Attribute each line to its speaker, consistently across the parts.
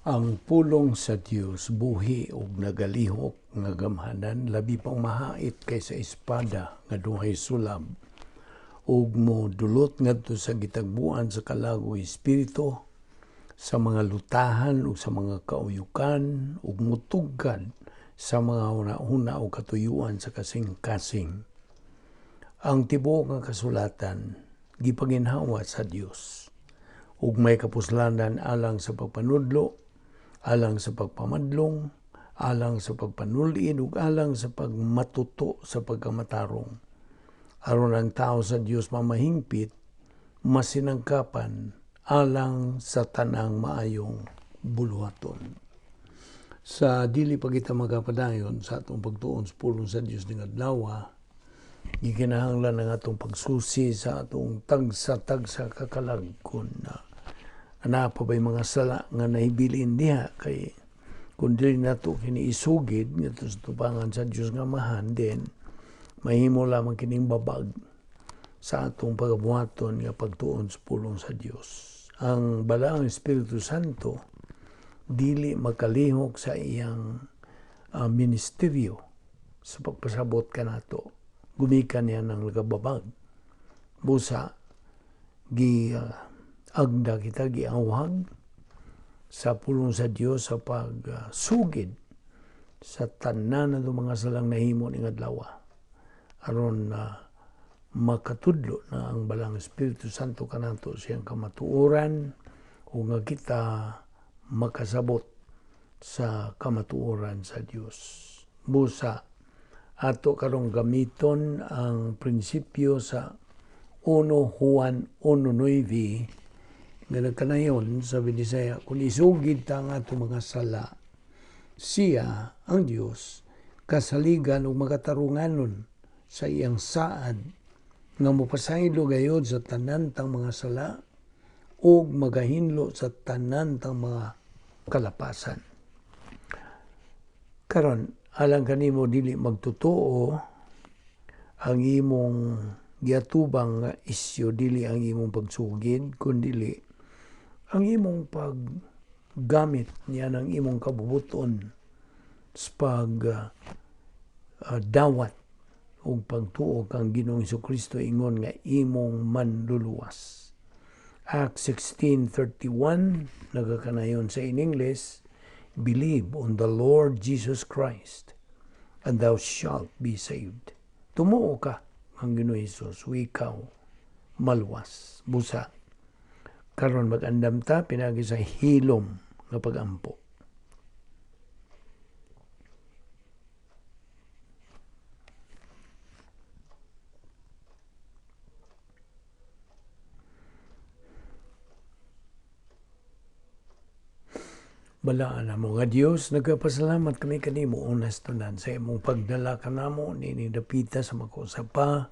Speaker 1: Ang pulong sa Dios buhi ug nagalihok nga gamhanan, labi pang mahait kaysa espada nga duhay sulab, ug modulot ngadto sa gitagbuan sa kalag ug espiritu, sa mga lutahan ug sa mga kauyukan, ug mutugkad sa mga hunahuna ug katuyuan sa kasing-kasing. Ang tibuok nga kasulatan gipaginhawa sa Dios ug may kapuslanan alang sa pagpanudlo, alang sa pagpamadlong, alang sa pagpanulid ug alang sa pagmatuto sa pagkamatarong, aron ang tao sa Dios mamahingpit, masinangkapan alang sa tanang maayong buluhaton. Sa dili pa kita magapadayon sa atong pagtuon sa pulong sa Dios ning adlaw, gikinahanglan ang atong pagsusi sa atong tagsa-tagsa kakalag kung ana pa ba'y mga sala nga nahibilin diha, kay kung dili nato kini isugid ngadto sa tubangan sa Dios nga Amahan, then mahimo lamang kining babag sa atong pagabuhaton nga pagtuon sa pulong sa Dios. Ang Balaang Espiritu Santo dili makalihok sa iyang ministeryo sa pagpasabot kanato. Gumikan niya ng nagababag. Busa gi agda kita, giawhag sa pulong sa Dios sa pagsugid sa tanan na mga salang nahimo ning adlaw, aron makatudlo na ang Balang Espiritu Santo kanato siyang kamatuoran ug nga kita makasabot sa kamatuoran sa Dios. Busa ato karong gamiton ang prinsipyo sa 1 Juan 1:9 nga nagkanayon sa Binisaya, kung isugid ta ang atong mga sala, siya, ang Dios, kasaligan ug makatarunganon sa iyang saad nga mopasaylo gayod sa tanan tang mga sala ug magahinlo sa tanan tang mga kalapasan. Karon, alang kanimo dili magtotoo ang imong giatubang nga isyu, dili ang imong pagsugid, kundili ang imong paggamit niya ng imong kabubuton sa pag dawat ug pagtuo kang Ginoong Kristo ingon nga imong manluluwas. Acts 16:31 nagakanayon sa in English, "Believe on the Lord Jesus Christ and thou shalt be saved." Tumuo ka ang Ginoong Hesus, ikaw maluwas. Busa karon mag-andam ta pinagi sa hilom nga pagampo. Balaan namo nga Dios, nagapasalamat kami kanimo unas tanan sa imong pagdala kanamo nining dapita sa makusapa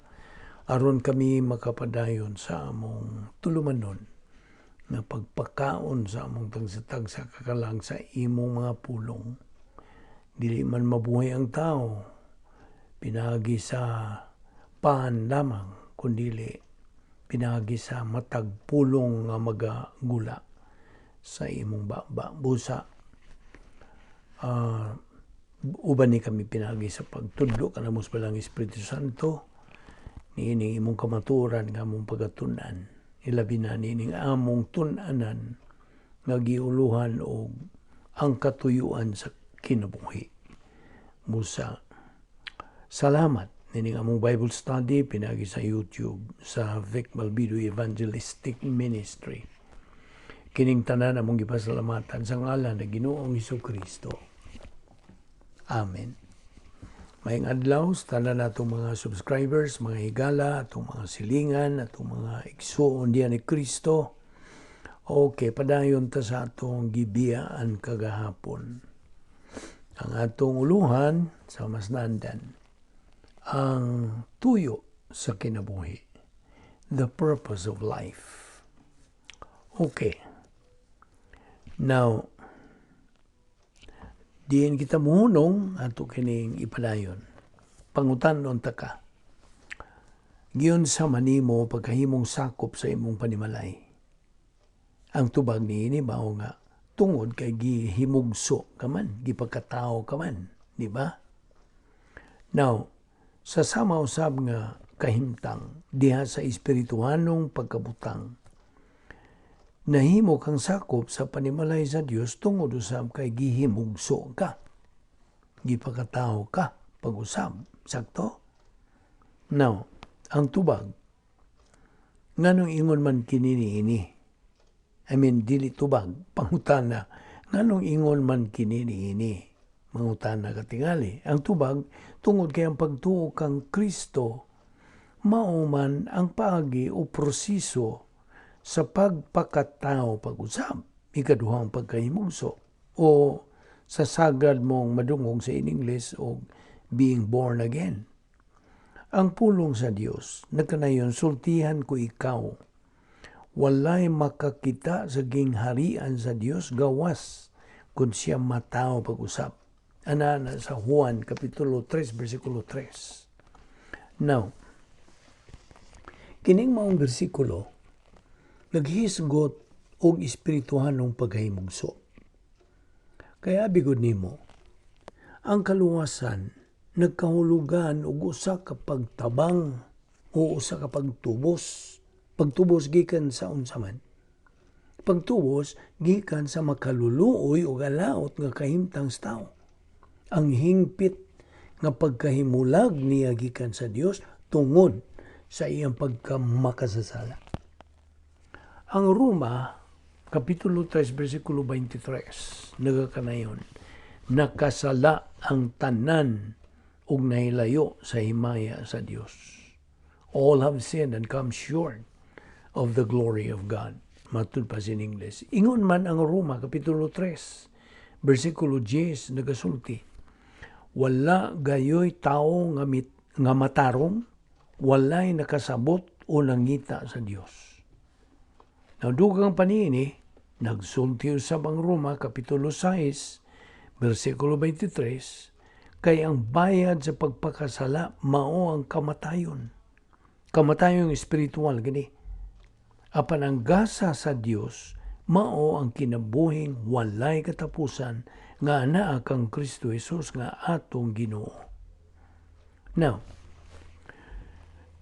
Speaker 1: aron kami makapadayon sa among tulumanon nga pagpakaon sa among tagsa-tagsa kakalag sa imong mga pulong. Dili man mabuhay ang tao pinaagi sa paan lamang, kundili pinaagi sa matag pulong nga magagula sa imong baba. Busa uban ni kami pinaagi sa pagtudlo kanamo sa Balang Espiritu Santo niining imong kamatuoran nga among pagatun-an, ilabi na niining among tun-anan nga giuluhan og ang katuyuan sa kinabuhi. Busa salamat nining among Bible study pinaagi sa YouTube sa Vic Malbido Evangelistic Ministry. Kining tanan among gipasalamatan sa ngalan ng Ginoong Kristo. Amen. Maayong adlaw sa tanan natong mga subscribers, mga higala, atong mga silingan, atong mga igsuon diya ni Kristo. Okay, padayon ta sa atong gibiyaan kagahapon. Ang atong uluhan sa masnandan, ang tuyo sa kinabuhi, the purpose of life. Okay. Now, diin kita muhunong ato kining ipadayon. Pangutan-on ta ka. Giunsa man nimo pagkahimong sakop sa imong panimalay? Ang tubag niini mao nga Tungod kay gihimugso ka man, gipagkatao ka man, di ba? Now, sa sama usab nga kahimtang diha sa espirituhanong pagkabutang, nahimo kang sakop sa panimalay sa Dios tungod usab kay gihimugso ka. Gipakatao ka pag-usab. Sakto? Now, ang tubag, nganong ingon man kini niini? I mean, dili tubag, pangutana. Nganong ingon man kini niini? Mangutana katingali. Ang tubag, tungod kay ang pagtuo kang Kristo, mao man ang paagi o proseso sa pagpakatao pag-usab, ikaduhang pagkahimugso, o sa sagad mong madungog sa in English o being born again. Ang pulong sa Dios, nagkanayon, "Sultihan ko ikaw, walay makakita sa gingharian sa Dios gawas kung siya matao pag-usab." Ana na sa Juan Kapitulo 3 versikulo 3. Now, kining maong bersikulo naghisgot og espirituhanong paghimugso. Kaya bigod nimo, ang kaluwasan nagkahulugan og usa ka pagtabang o usa ka pagtubos. Pagtubos gikan sa unsa man? Pagtubos gikan sa makaluluoy o galaot nga kahimtang sa tao. Ang hingpit nga pagkahimulag niya gikan sa Dios tungod sa iyang pagkamakasasala. Ang Roma, Kapitulo 3, versikulo 23, nagakanayon, "Nakasala ang tanan ug nahilayo sa himaya sa Dios." "All have sinned and come short of the glory of God." Matud pa in English. Ingon man ang Roma, Kapitulo 3, versikulo 10, nagasulti, "Wala gayoy tao nga matarong, walay nakasabot o nangita sa Dios." Now, dugang paniini, nagsulti usab ang Roma, Kapitulo 6, versikulo 23, "Kay ang bayad sa pagpakasala mao ang kamatayon." Kamatayon espiritual gani. "Apan ang gasa sa Dios mao ang kinabuhing walay katapusan nga anaa kang Kristo Jesus nga atong Ginoo." Now,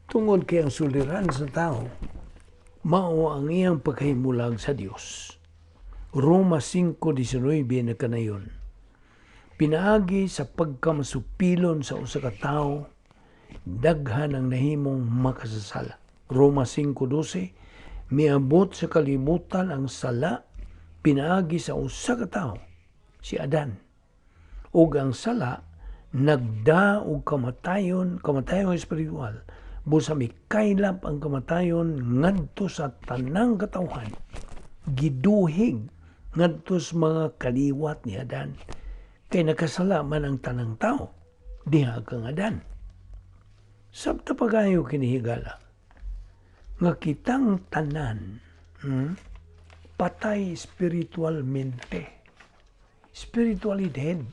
Speaker 1: tungod kay ang suliran sa tao mao ang iyang pagkahimulag sa Dios. Roma 5:19 nagkanayon, "Pinaagi sa pagkamasupilon sa usa ka tawo, daghan ang nahimong makasasala." Roma 5:12, "Miabot sa kalibutan ang sala pinaagi sa usa ka tawo, si Adan. Ug ang sala nagda og kamatayon, kamatayon espiritual, busa mikaylap ang kamatayon ngadto sa tanang katawhan." Giduhig ngadto sa mga kaliwat ni Adan kay nakasala man ang tanang tao diha kang Adan. Sabta pagayo kinihigala nga kitang tanan patay spiritualmente. Spiritually dead.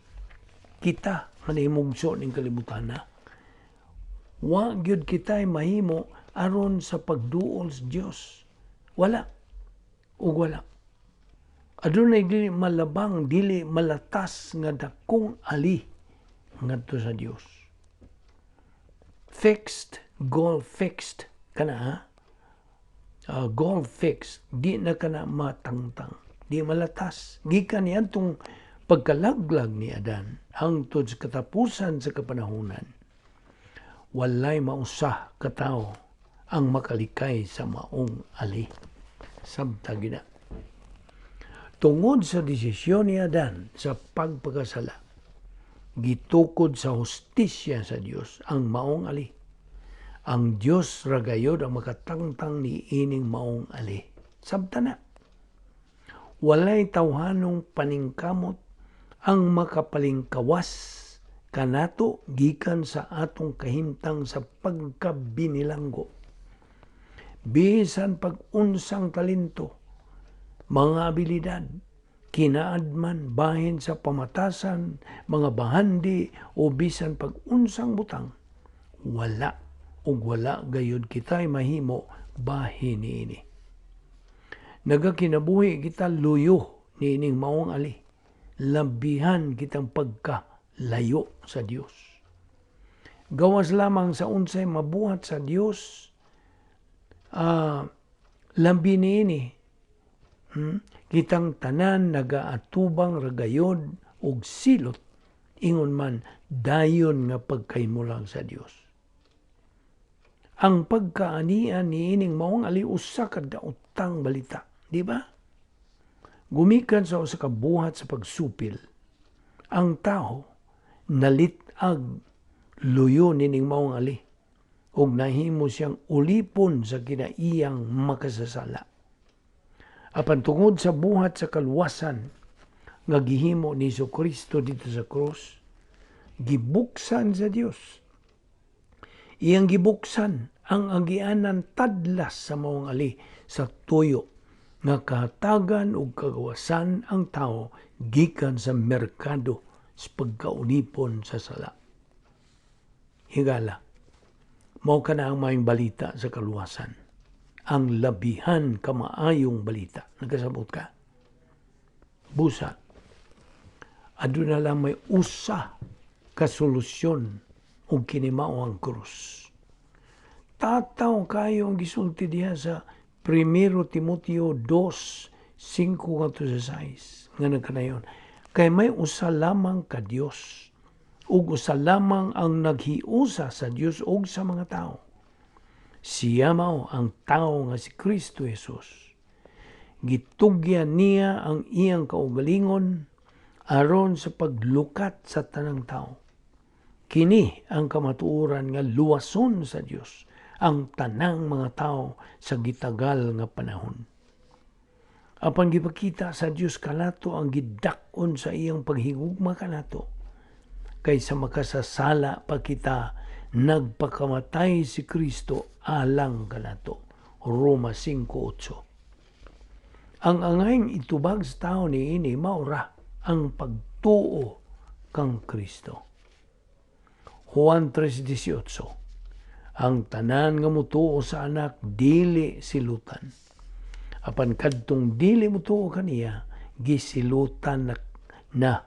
Speaker 1: Kita nga nahimugso ning kalibutan na. Wa gyud kita'y mahimo aron sa pagduol sa Dios. Wala. Ug wala. Adunay dili malabang, dili malatas nga dakong ali ngadto sa Dios. Fixed, goal fixed kana ha? Goal fixed, di na kana matangtang, di malatas. Gikan niadtong pagkalaglag ni Adan hangtod sa katapusan sa kapanahunan, walay mausa ka tawo ang makalikay sa maong ali. Sabta gina. Tungod sa desisyon ni Adan sa pagpakasala, gitukod sa hustisya sa Dios ang maong ali. Ang Dios ra gayod ang makatangtang ni ining maong ali. Sabta na. Walay tawhanong paningkamot ang makapalingkawas kanato gikan sa atong kahimtang sa pagkabinilanggo. Bisan pag-unsang talento, mga abilidad, kinaadman bahin sa pamatasan, mga bahandi o bisan pag-unsang butang, wala ug wala gayud kita'y mahimo bahin niini. Nagakinabuhi kita luyo niining maong ali, labihan kitang pagkalayo sa Dios. Gawas lamang sa unsay mabuhat sa Dios, labi niini, kitang tanan nagaatubang ragayod og silot, ingon man dayon nga pagkahimulag sa Dios. Ang pagkaanian niining maong ali usa ka daotang balita, di ba? Gumikan sa usa ka buhat sa pagsupil, ang tao nalit-ag luyo nining maong ali ug nahimo siyang ulipon sa kinaiyang makasasala. Apan tungod sa buhat sa kaluwasan nga gihimo ni Kristo didto sa krus, gibuksan sa Dios. Iyang gibuksan ang agianan tadlas sa maong ali sa tuyo nga kahatagan ug kagawasan ang tao gikan sa merkado sa pagkaulipon sa sala. Higala, mao kana ang maayong balita sa kaluwasan. Ang labihan kamaayong balita. Nagkasabot ka? Busa, aduna lang may usa ka solusyon ug kini mao ang krus. Tataw kayo ang gisulti diha sa 1 Timoteo 2:5 ngadto sa 6 nga nagkanayon. Kay may usa lamang ka Dios ug usa lamang ang naghiusa sa Dios ug sa mga tao. Siya mao ang tao nga si Kristo Jesus. Gitugyan niya ang iyang kaugalingon aron sa paglukat sa tanang tao. Kini ang kamatuoran nga luwason sa Dios ang tanang mga tao sa gitagal nga panahon. Apan gipakita sa Dios kanato ang gidak-on sa iyang paghigugma kanato. Kaysa makasasala pa kita, nagpakamatay si Kristo alang kanato. Roma 5:8. Ang angayng itubag sa tao niini maura ang pagtuo kang Kristo. Juan 3:18. Ang tanan nga mutuo sa Anak dili silutan. Apan kadtong dili mutuo kaniya, gisilutan na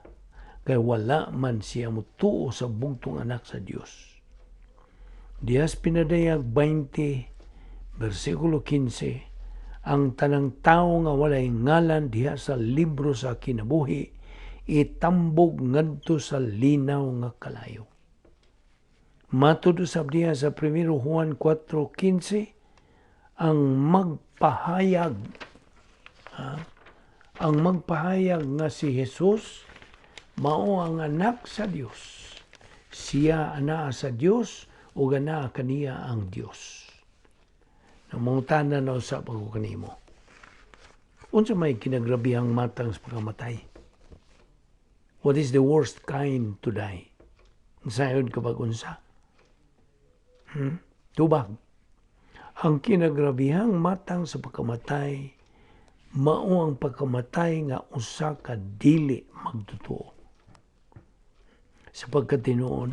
Speaker 1: kay wala man siya mutuo sa bugtong Anak sa Dios. Dihas Pinadayag 20 versikulo 15, ang tanang tao nga walay ngalan diha sa libro sa kinabuhi itambog ngadto sa linaw nga kalayo. Matud usab diha sa 1 Juan 4:15, ang magpahayag nga si Jesus mao ang Anak sa Dios, siya anaa sa Dios ug anaa kaniya ang Dios. Namangutana na usab ako kanimo. Unsa may kinagrabihang matang sa pagkamatay? What is the worst kind to die? Sayod ka bag unsa? Tubag. Ang kinagrabihang matang sa pagkamatay mao ang pagkamatay nga usa ka dili magtotoo. Sapagkat tinuod,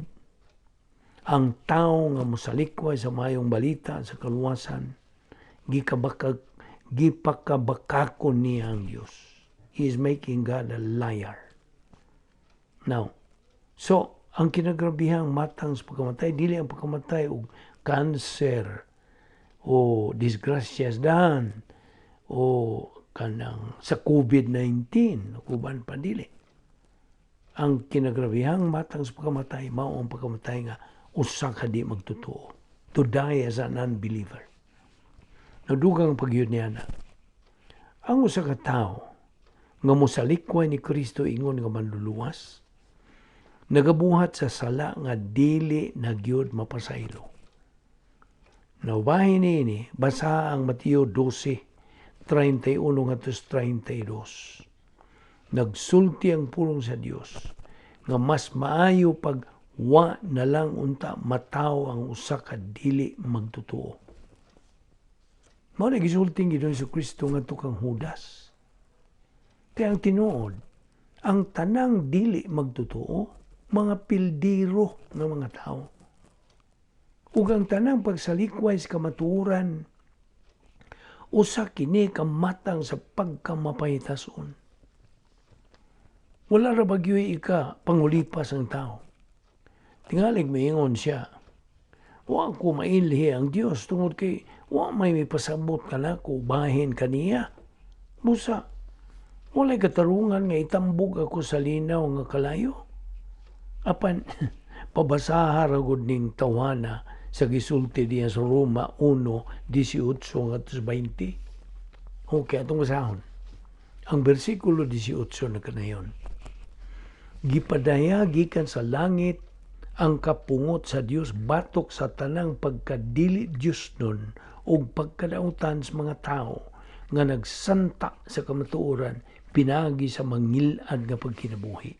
Speaker 1: ang tao nga mosalikway sa maayong balita sa kaluwasan, gipakabakakon niya ang Dios. He is making God a liar. Now, so, ang kinagrabihang matang sa pagkamatay, dili ang pagkamatay og cancer o disgrasyas dahan o kanang sa COVID-19, uban pa, dili. Ang kinagrabihang matang sa pagkamatay mao ang pagkamatay nga usa ka di magtotoo. To die as an unbeliever. Nadugang pagyud niya na. Ang usa ka tawo nga mosalikway ni Kristo ingon nga Manluluwas, nagabuhat sa sala nga dili na gyud mapasaylo. Naubahin niini, basa ang Mateo 12, 31 ngadto 32. Nagsulti ang pulong sa Dios nga mas maayo pag wa na lang unta matawo ang usa ka dili magtotoo. Mao na gisulti ang Ginoong Kristo ngadto kang Judas. Kaya ang tinuod, ang tanang dili magtotoo, mga pildiro ng mga tao. Ug ang tanang pagsalikway sa kamatuoran, usa kini ka matang sa pagkamapahitason. Wala ra ba gyoy ika pangulipas ang tao? Tingalig maingon siya, "Wa ko mailhi ang Dios tungod kay wa may mipasabot kanako bahin kaniya. Busa, walay katarungan nga itambog ako sa linaw nga kalayo." Apan, pabasaha ra gud ning tawhana sa gisulti diya sa Roma 1:18 ngadto sa 20. Okay, atong basahon. Ang bersikulo 18 na kanayon. Gipadayag gikan sa langit ang kapungot sa Dios batok sa tanang pagkadili Dios nun ug pagkadautan sa mga tao nga nagsanta sa kamatuoran pinagi sa mangilad nga pagkinabuhi.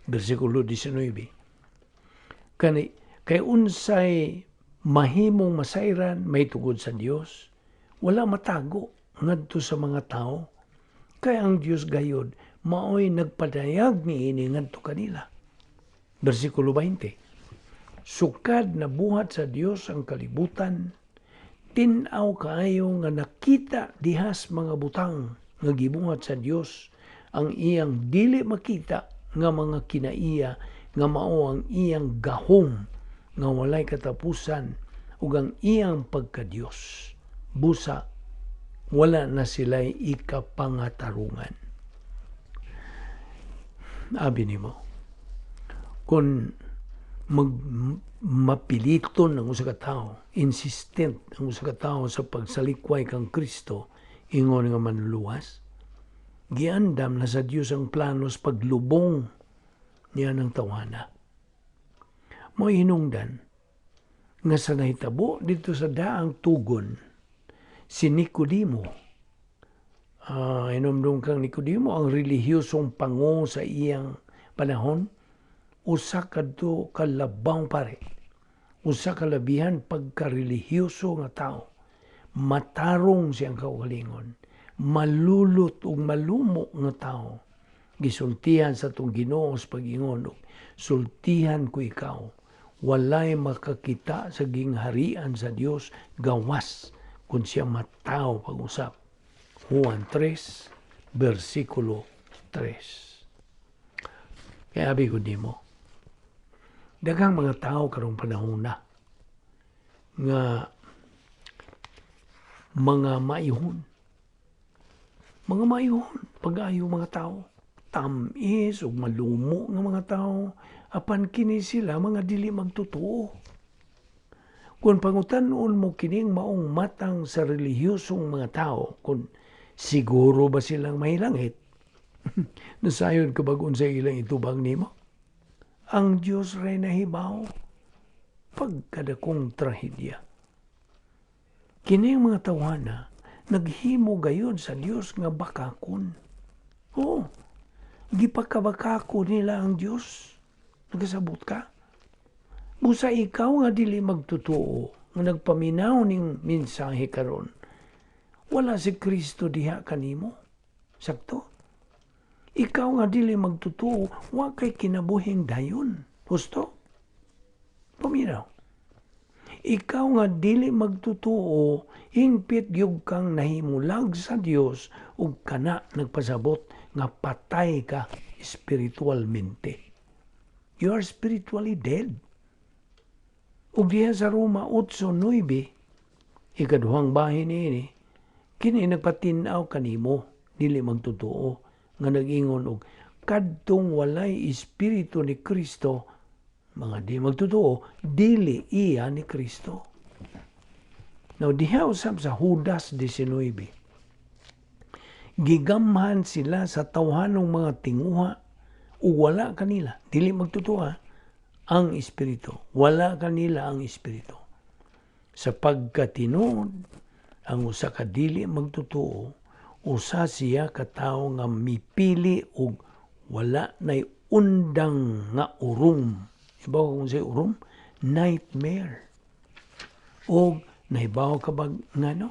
Speaker 1: Bersikulo 19. Kani kay unsay mahimong masayran may tugod sa Dios, wala matago ngadto sa mga tao. Kay ang Dios gayod maoy nagpadayag niini ngadto kanila. Bersikulo 20. Sukad na buhat sa Dios ang kalibutan, tin-aw kaayo nga nakita dihas mga butang nga gibuhat sa Dios ang iyang dili makita nga mga kinaiya nga mao ang iyang gahom nga walay katapusan ug ang iyang pagka-Dios. Busa wala na sila'y ikapangatarungan. Abi nimo, kung mag mapiliton ang usa ka tawo, insistent ang usa ka tawo sa pagsalikway kang Kristo, ingon nga manluluwas, giandam na sa Dios ang planos paglubong niya ng tawana. Mo'y hinungdan nga sa nahitabo dito sa daang tugon, si Nicodemo, inomdum kang Nicodemo, ang relihiyosong pango sa iyang panahon, usa kadto kalabang pare, usa kalabihan pagkarelihiyoso nga tao, matarong siyang kaugalingon, malulot ug malumo nga tao, gisultihan sa atong Ginoo sa pag-ingon, "Sultihan ko ikaw, walay makakita sa gingharian sa Dios gawas kung siya matawo pag-usab." Juan 3, versikulo 3. Kaya abi ko nimo, daghang mga tao karong panahon na nga mga maihon. Mga maihon, pag-ayo mga tao. Tamis ug malumo nga mga tao, apan kini sila mga dili magtotoo. Kung pangutan-on mo kining maong matang sa relihiyosong mga tao, kung siguro ba silang mahilangit, nasayod ka bag unsa ilang itubang nimo? Ang Diyos ray nahibaw. Pagkadakong trahedya. Kini ang mga tawana, naghimo gayod sa Dios nga bakakon. Oo, gipakabakako nila ang Dios. Nagasabot ka? Busa ikaw nga dili magtotoo, nga nagpaminaw ning mensahe karon, wala si Kristo diha kanimo. Sakto? Ikaw nga dili magtotoo, wa kay kinabuhing dayon. Husto? Paminaw. Ikaw nga dili magtotoo, hingpit gyud kang nahimulag sa Dios ug kana nagpasabot nga patay ka espiritualmente. You are spiritually dead. Ug diha sa Roma 8:9, ikaduhang bahin niini, kini nagpatin-aw kanimo dili magtotoo nga nag-ingon og kadtong walay espiritu ni Kristo, mga di magtotoo, dili iya ni Kristo. Now, diha usab sa Judas 19, gigamhan sila sa tawhanong mga tinguha ug wala kanila, dili magtotoo ang espiritu. Wala kanila ang espiritu. Sa pagkatinuod, ang usa ka dili magtotoo, usa siya ka tawo nga mipili og wala nay undang nga urom. Ibaw kung say urom? Nightmare. O nahibaw ka ba ngano?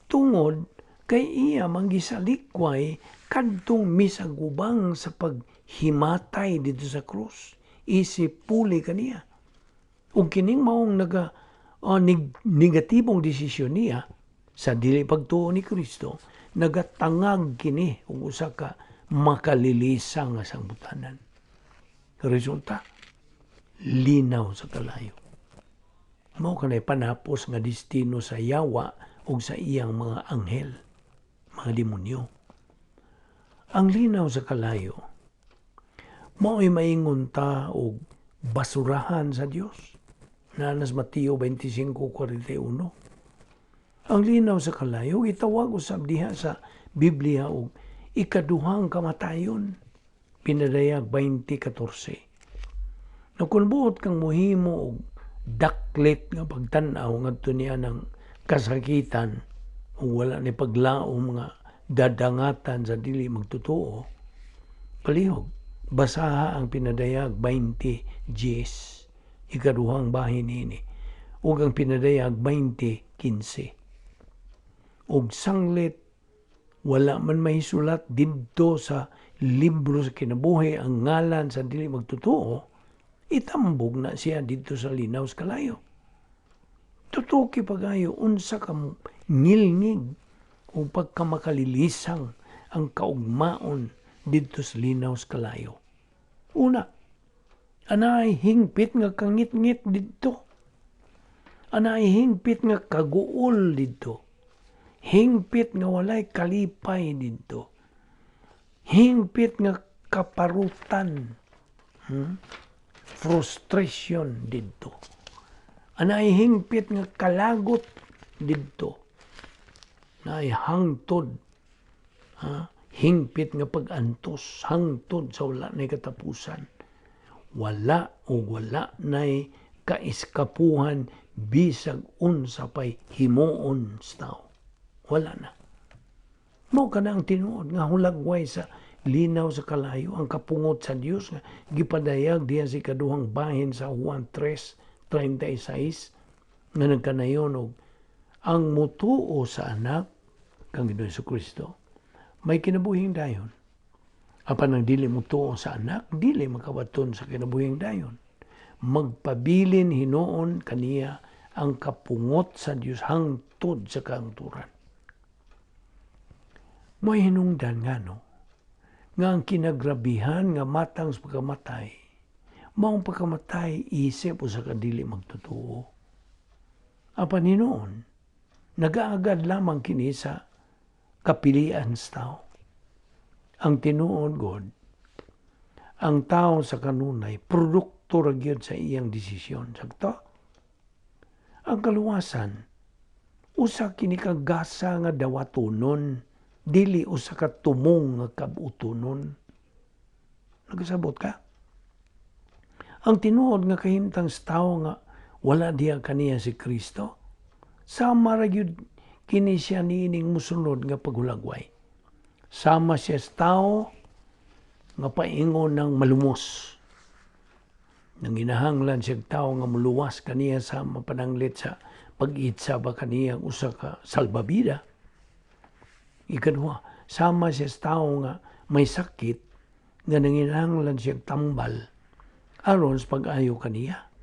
Speaker 1: Tungod kay iya mangisalikway kadtong misagubang sa paghimatay dito sa krus. Isip puli kaniya. Ug kining maong naga negatibong desisyon niya sa dili pagtuo ni Kristo, nagatangag kini og usa ka makalilisa nga sangbutanan. Resulta, linaw sa kalayo. Mao kanay panapos nga destino sa yawa ug sa iyang mga anghel, mga demonyo. Ang linaw sa kalayo, mao'y maingon ta og basurahan sa Dios. Naa na sa Mateo 25:41. Ang linaw sa kalayo, gitawag usab diha sa Biblia og ikaduhang kamatayon. Pinadayag 20:14. Na kung buot kang muhimo og daklit nga pagtan-aw ngadto niya ng kasakitan ug wala ni paglaom nga dadangatan sa dili magtotoo, palihog basaha ang Pinadayag 20:10, ikaduhang bahin niini, ug ang Pinadayag 20:15. Ug sanglit wala man mahisulat didto sa libro sa kinabuhi ang ngalan sa dili magtotoo, itambog na siya didto sa linaw sa kalayo. Tutuki pagayo unsa ka ngilngig o pagkamakalilisang ang kaugmaon didto sa linaw sa kalayo. Una, anay hingpit nga kangitngit didto. Anay hingpit nga kaguol didto. Hingpit nga walay kalipay didto. Hingpit nga kaparutan. Frustration didto. Anay hingpit nga kalagot didto. Naay hangtod, ha? Hingpit nga pag-antos hangtod sa wala nay katapusan. Wala o wala nay kaiskapuhan bisag unsa pay himuon sa tao. Wala na. Mao kana ang tinuod nga hulagway sa linaw sa kalayo, ang kapungot sa Dios nga gipadayag diha sa ikaduhang bahin sa Juan 3:36 nga nagkanayon og ang mutuo sa Anak kang Ginoong Kristo may kinabuhing dayon. Apan ang dili mutuo sa Anak, dili makabaton sa kinabuhing dayon. Magpabilin hinuon kaniya ang kapungot sa Dios hangtod sa kahangturan. Mo'y hinungdan nga no, nga ang kinagrabihan nga matang sa pagkamatay, maong pagkamatay isip usa ka dili magtotoo. Apan hinuon, nagaagad lamang kini sa kapilian sa tao. Ang tinuod god, ang tao sa kanunay, produkto ra gyud sa iyang desisyon. Sakto? Ang kaluwasan, usa kini ka gasa nga dawatonon, dili usa ka tumong nga kabutonon. Nagasabot ka? Ang tinuod nga kahimtang sa tao nga wala diha kaniya si Kristo, sama ra gyud kini siya niining musunod nga paghulagway. Sama siya sa tao nga paingon ng malumos. Nanginahanglan siya tao nga muluwas kaniya sa mapananglit sa pag-itsa ba kaniya usa ka salbabida. Ikaduha, sama siya sa tao nga may sakit nga nanginahanglan siya tambal aron sa pag-ayo kaniya.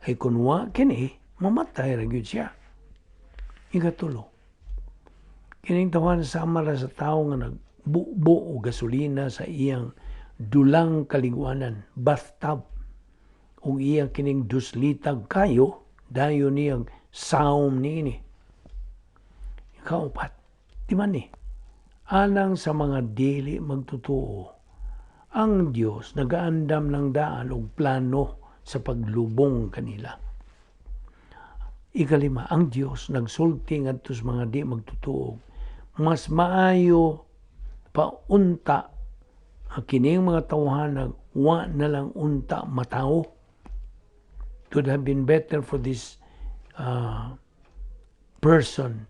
Speaker 1: Ay kun wa kini, mamatay ra gyud siya. Ikatulo, kining tawhan sama ra sa tao nga nagbubo og gasolina sa iyang dulang kaliguanan, bathtub, ug iya kining 2 litag kayo, dayon niyang saom niini. Ikaupat, di man ni, alang sa mga dili magtotoo, ang Dios nagaandam ng daan og plano sa paglubong kanila. Ikalima, ang Dios nagsulti ngadto sa mga di magtotoo. Mas maayo pa unta ang kining mga tawhan wa na lang unta matawo. It would have been better for this person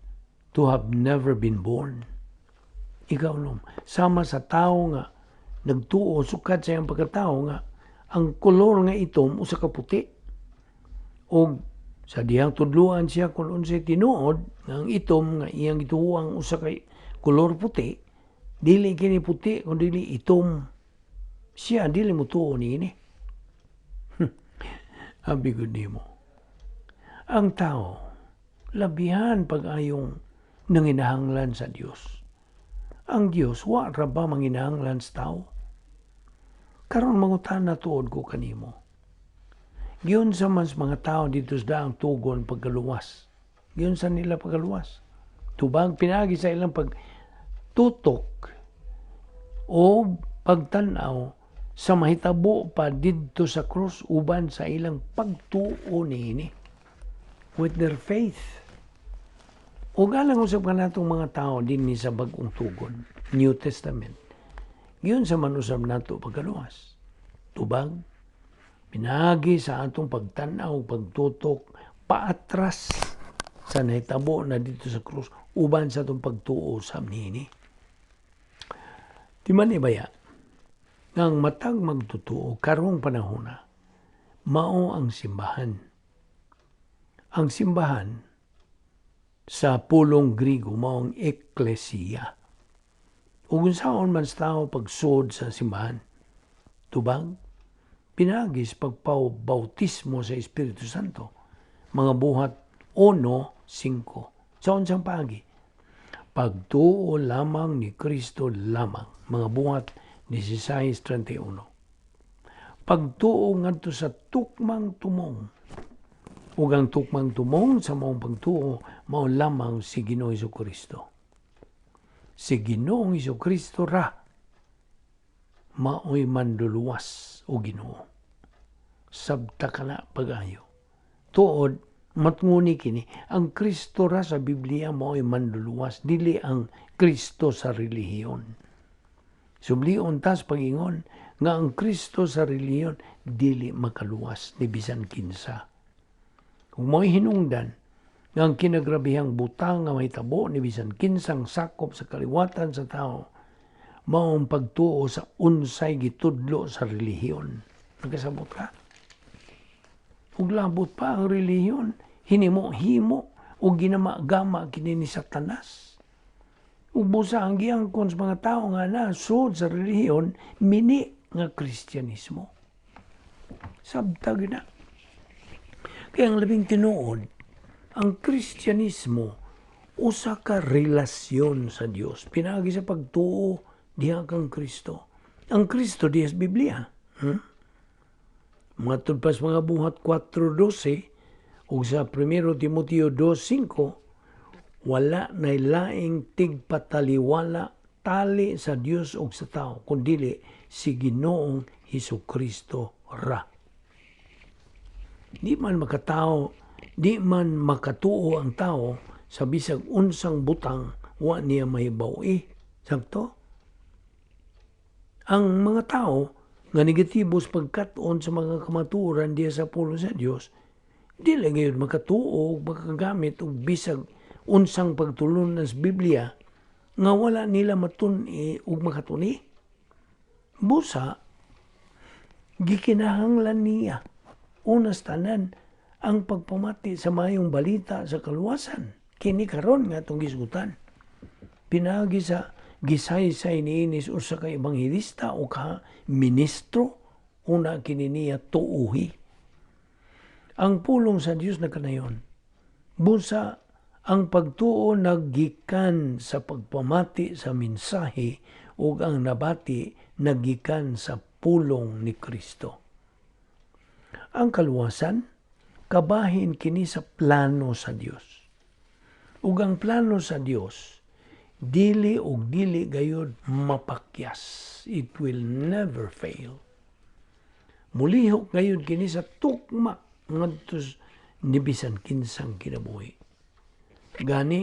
Speaker 1: to have never been born. Ikaunom, sama sa tao nga nagtuo sukad sa iyang pagkatao nga ang kolor nga itom usa ka puti. Og sa dihang tudluan siya kung unsay tinuod nga ang itom nga iyang gituoang usa ka kolor puti, dili kini puti kun dili itom. Siya dili motuo niini. Abi gud nimo. Ang tao labihan pag-ayong nanginahanglan sa Dios. Ang Dios wa ra ba manginahanglan sa tao? Karon mangutana tuod ko kanimo. Giunsa man sa mga tao didto sa daang tugon pagkaluwas? Giunsa nila pagkaluwas? Tubag pinaagi sa ilang pagtutok o pagtan-aw sa mahitabo pa didto sa krus uban sa ilang pagtuo niini, with their faith. Ug alang usab kanatong mga tao dinhi sa Bag-ong Tugon, New Testament, giunsa man usab nato pagkaluwas? Tubag, pinaagi sa atong pagtan-aw, pagtutok paatras sa nahitabo na didto sa krus uban sa atong pagtuo sa niini. Di man ibaya, nga ang matag magtutuo karong panahona, mao ang simbahan. Ang simbahan sa pulong Grigo mao ang eklesiya. Ug unsaon man sa tao pagsud sa simbahan? Tubag, pinaagi sa pagpabautismo sa Espiritu Santo. Mga Buhat 1:5. Sa unsang paagi? Pagtuo lamang ni Kristo lamang. Mga Buhat 16:31. Pagtuo ngadto sa tukmang tumong. Ug ang tukmang tumong sa maong pagtuo mao lamang si Ginoong Kristo. Si Ginoong Kristo ra maoy manduluwas o Ginoo. Sabta ka na pag-ayo. Tuod, matnguni kini, ang Kristo ra sa Biblia maoy manduluwas, dili ang Kristo sa relihiyon. Sublion tas pag-ingon nga ang Kristo sa relihiyon dili makaluwas ni bisan kinsa. Kung mo'y hinungdan nga ang kinagrabihang butang nga mahitabo ni bisan kinsang sakop sa kaliwatan sa tao mao ang pagtuo sa unsay gitudlo sa relihiyon. Nagkasabot ka? Ug labot pa ang relihiyon, hinimo-himo o ginama-gama kini ni Satanas. Ug busa ang giangkon sa mga tao nga nasud sa relihiyon, mini nga Kristyanismo. Sabta gyud na. Kaya ang labing tinuod, ang Kristyanismo usa ka relasyon sa Dios pinaagi sa pagtuo diha kang Kristo. Ang Kristo diha sa Biblia. Matud pa sa Mga Buhat 4:12 ug sa 1 Timoteo 2:5, wala na laing tigpataliwala tali sa Dios ug sa tao kundili si Ginoong Hesus Kristo ra. Di man makatao, di man makatuo ang tao sa bisag unsang butang wa niya mahibaw-i. Sakto? Ang mga tao nga negatibo sa pagkat-on sa mga kamatuoran diha sa pulong sa Dios, di lang gayud makatuo ug makagamit og bisag unsang pagtulunan sa Biblia nga wala nila matun-i ug makatuni. Busa, gikinahanglan niya unas tanan ang pagpamati sa mayong balita sa kaluwasan. Kini karon nga atong gisgutan. Pinaagi sa gisaysay niini sa usa ka ebanghelista o ka ministro, una kini niya tuuhi. Ang pulong sa Dios nagkanayon. Busa ang pagtuo naggikan sa pagpamati sa mensahe ug ang nabati nagikan sa pulong ni Kristo. Ang kaluwasan kabahin kini sa plano sa Dios. Ug ang plano sa Dios dili ug dili gayud mapakyas. It will never fail. Mulihok gayud kini sa tukma ngadto ni bisan kinsang kinabuhi. Gani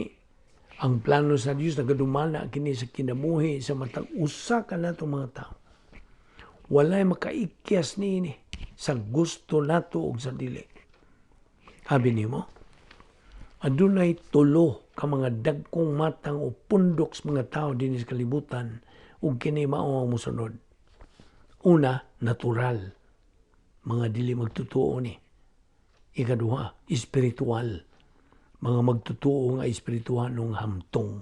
Speaker 1: ang plano sa Dios nagadumala kini sa kinabuhi sa matag usa ka natong mga tao. Walay makaikyas niini sa gusto nato ug sa dili. Abi nimo, adunay tulo ka mga dagkong matang o pundok sa mga tao dinhi sa kalibutan ug kini mao ang mosunod. Una, natural. Mga dili magtutuo ni. Ikaduha, espiritual. Mga magtutuo nga espirituhanong hamtong.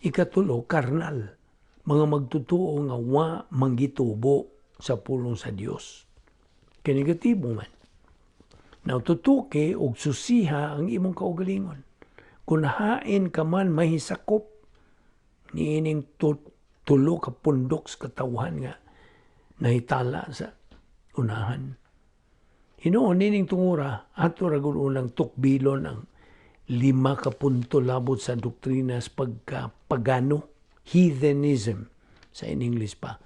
Speaker 1: Ikatulo, karnal. Mga magtutuo nga wa manggitubo sa pulong sa Dios. Kay negatibo man. Now, tutuki og susiha ang imong kaugalingon. Kung hain ka man mahisakop Niining tulo ka pundok sa katawhan nga nahitala sa unahan. Hinuon nining tungura, ato ra gud unang tukbilon ang lima ka punto labot sa doktrina sa pagka-pagano, heathenism sa in English pa.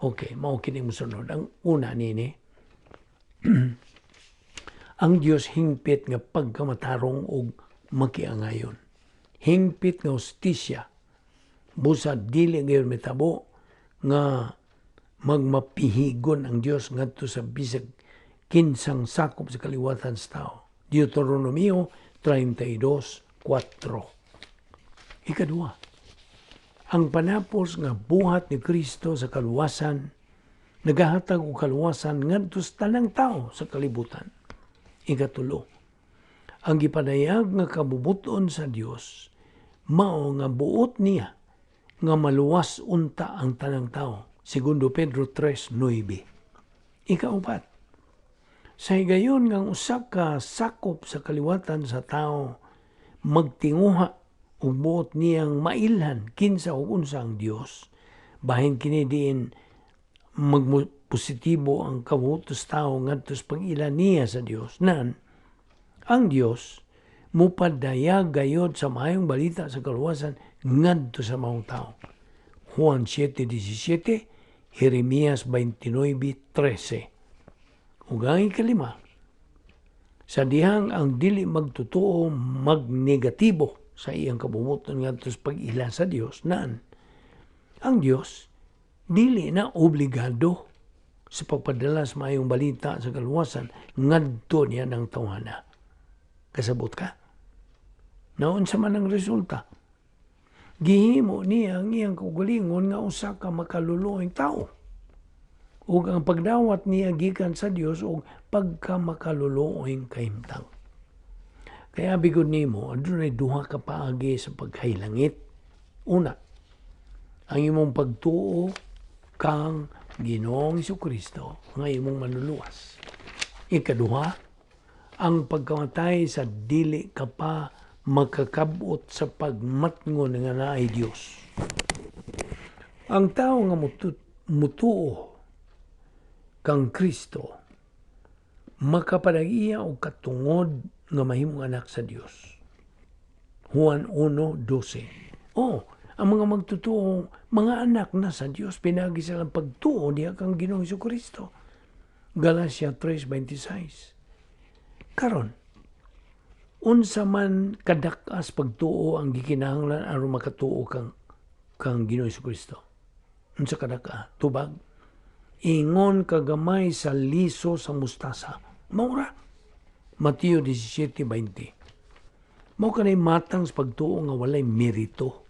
Speaker 1: Okay, mao kini mosunod. Ang una nini, ang Dios hingpit nga pagkamatarong og makiangayon. Hingpit nga hustisya. Busa dili gayon mitabo nga magmapihigon ang Dios ngadto sa bisag kinsang sakop sa kaliwatan sa tao. Deuteronomio 32:4. Ikaduha, ang panapos nga buhat ni Kristo sa kaluwasan nagahatag og kaluwasan ngadto sa tanang tao sa kalibutan. Ikatulo, ang gipadayag nga kabubuton sa Dios mao nga buot niya nga maluwas unta ang tanang tao. Segundo Pedro 3:9. Ikaupat, sa higayon nga ang usa ka sakop sa kaliwatan sa tao magtinguha ug buot niyang mailhan kinsa ug unsa ang Dios, bahin kini diin magpositibo ang kabuotos tao ngadto sa pag-ila niya sa Dios, nan ang Dios mupadayag gayod sa maayong balita sa kaluwasan ngadto sa maong tao. Juan 7:17, Jeremias 29:13. Ug ang ikalima, sa dihang ang dili magtotoo magnegatibo sa iyang kabumuton ngadto sa pag-ila sa Dios, naan ang Dios dili na obligado sa pagpadala sa maayong balita sa kaluwasan ngadto niya ng tawhana. Kasabot ka? Naunsa man ang resulta? Gihimo niya ang iyang kaugalingon nga usa ka makaluluoyng tao. Ug ang pagdawat niya gikan sa Dios og pagkamakaluluoyng kahimtang. Kaya bigod nimo, adunay duha ka paagi sa pagkahilangit. Una, ang imong pagtuo kang Ginoong Kristo nga imong manluluwas. Ikaduha, ang pagkamatay sa dili ka pa makakabot sa pagmatngon nga naay Dios. Ang tao nga mutuo kang Kristo makapanag-iya og katungod nga mahimong anak sa Dios. Juan 1:12. Oh, ang mga magtutuo, mga anak na sa Dios pinagi sa ilang pagtuo niya kang Ginoong Kristo. Galacia 3:26. Karon, unsa man kadak-as pagtuo ang gikinahanglan aron makatuo kang Ginoong Kristo? Unsa kadak-a? Tubag. Ingon kagamay sa liso sa mustasa. Maura. Mateo 17:20. Mao kanay matang sa pagtuo nga walay merito.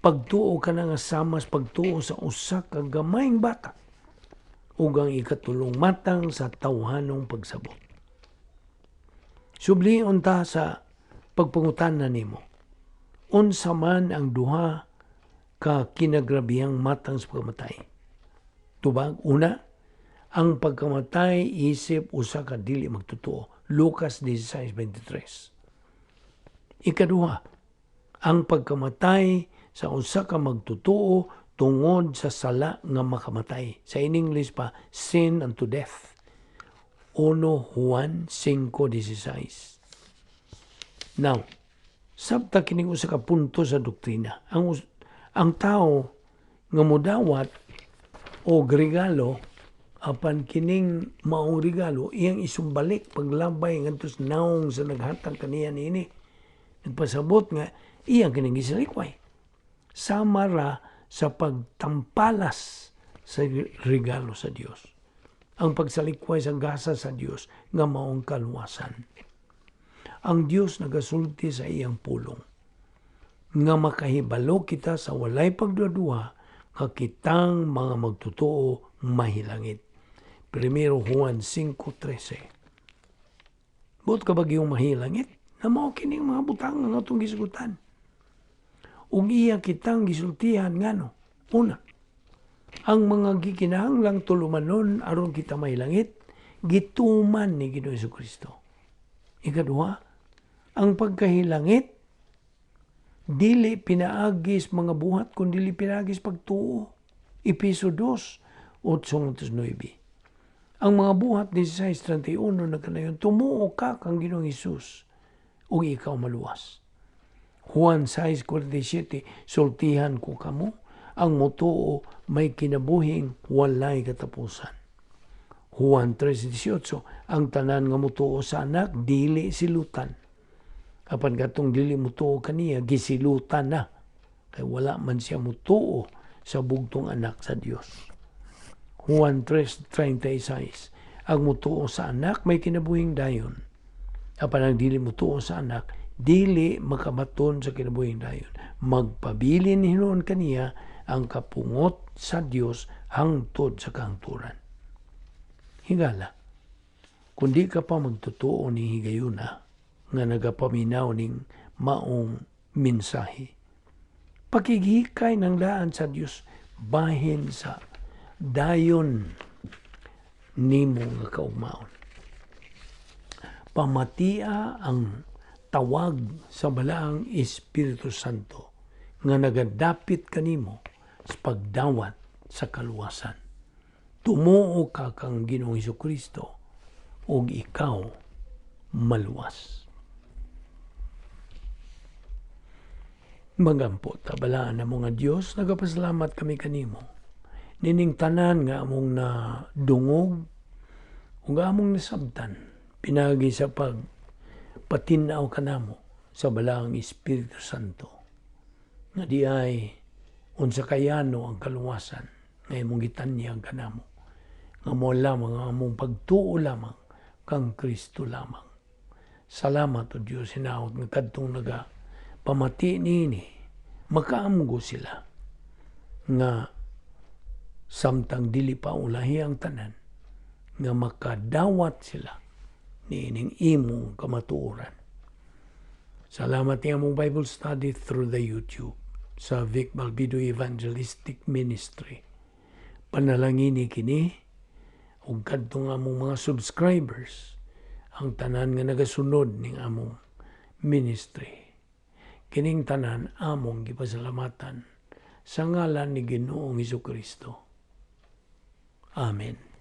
Speaker 1: Pagtuo ka na nga sama sa pagtuo sa usa ka gamayng bata ug ang ikatulong matang sa tawhanong pagsabot. Sublion ta sa pagpangutana nimo. Unsa man ang duha ka kinagrabihang matang sa pagkamatay? Tubag, una, ang pagkamatay isip usa ka dili magtotoo. Lucas 16:23. Ikaduha, ang pagkamatay sa usa ka magtotoo tungod sa sala nga makamatay. Sa in English pa, sin unto death. 1 Juan 5:16. Now, sabta kining usa ka punto sa doktrina. Ang tao nga modawat og regalo, apan kining maong regalo iyang isumbalik paglabay ngadto sa naong sa naghatag kaniya niini. Nagpasabot nga iyang kining gisalikway. Sama ra sa pagtampalas sa regalo sa Dios. Ang pagsalikway sa gasa sa Dios nga maong kaluwasan. Ang Dios nagasulti sa iyang pulong nga makahibalo kita sa walay pagduhaduha nga kitang mga magtotoo mahilangit. 1 Juan 5:13. Buot ka ba yung mahilangit? Na mao kining mga butang nga atong gisugutan. Ug iya kitang gisultihan ngano. Una, ang mga gikinahanglang tulumanon aron kita mahilangit, gituman ni Ginoong Kristo. Ikaduha, ang pagkahilangit Dili pinaagis mga buhat kun dili pinaagis pagtuo. Epeso 2:8-9. Ang mga buhat 16:31 nagkanayon, tumuo ka kang Ginoong Hesus ug ikaw maluwas. Juan 6:47, sultihan ko kamo, ang mutuo may kinabuhing walay katapusan. Juan 3:18, ang tanan nga mutuo sa Anak dili silutan. Apan katong dili mutuo kaniya, gisilutan na. Kay wala man siya mutuo sa bugtong Anak sa Dios. Juan 3:36, ang mutuo sa Anak may kinabuhing dayon. Apan ang dili mutuo sa Anak, dili makabaton sa kinabuhing dayon. Magpabilin hinuon kaniya ang kapungot sa Dios hangtod sa kahangturan. Higala, kung di ka pa magtotoo ni higayuna nga nagapaminaw ning maong mensahe, pakighikay ng daan sa Dios bahin sa dayon nimo nga kaugmaon. Pamatia ang tawag sa Balaang Espiritu Santo nga nagadapit kanimo sa pagdawat sa kaluwasan. Tumuo ka kang Ginoong Kristo ug ikaw maluwas. Magampo ta, balaan na mga Dios, nagapasalamat kami kanimo. Nining tanan nga among na dungog ug among nasabtan pinagi sa pag patin-aw kanamo sa Balaang Espiritu Santo nga di ay unsa kayano ang kaluwasan nga imong gitanyag kanamo, nga mo lamang ang among pagtuo lamang kang Kristo lamang. Salamat, O Dios, hinaot nga kadtong naga pamati niini makaamgo sila nga samtang dili pa ulahi ang tanan nga makadawat sila niining imong kamatuoran. Salamat ni among Bible study through the YouTube sa Vic Balbido Evangelistic Ministry. Panalangini kini ug kadtong among mga subscribers, ang tanan nga nagasunod ning among ministry. Kining tanan among gipasalamatan sa ngalan ni Ginoong Kristo. Amen.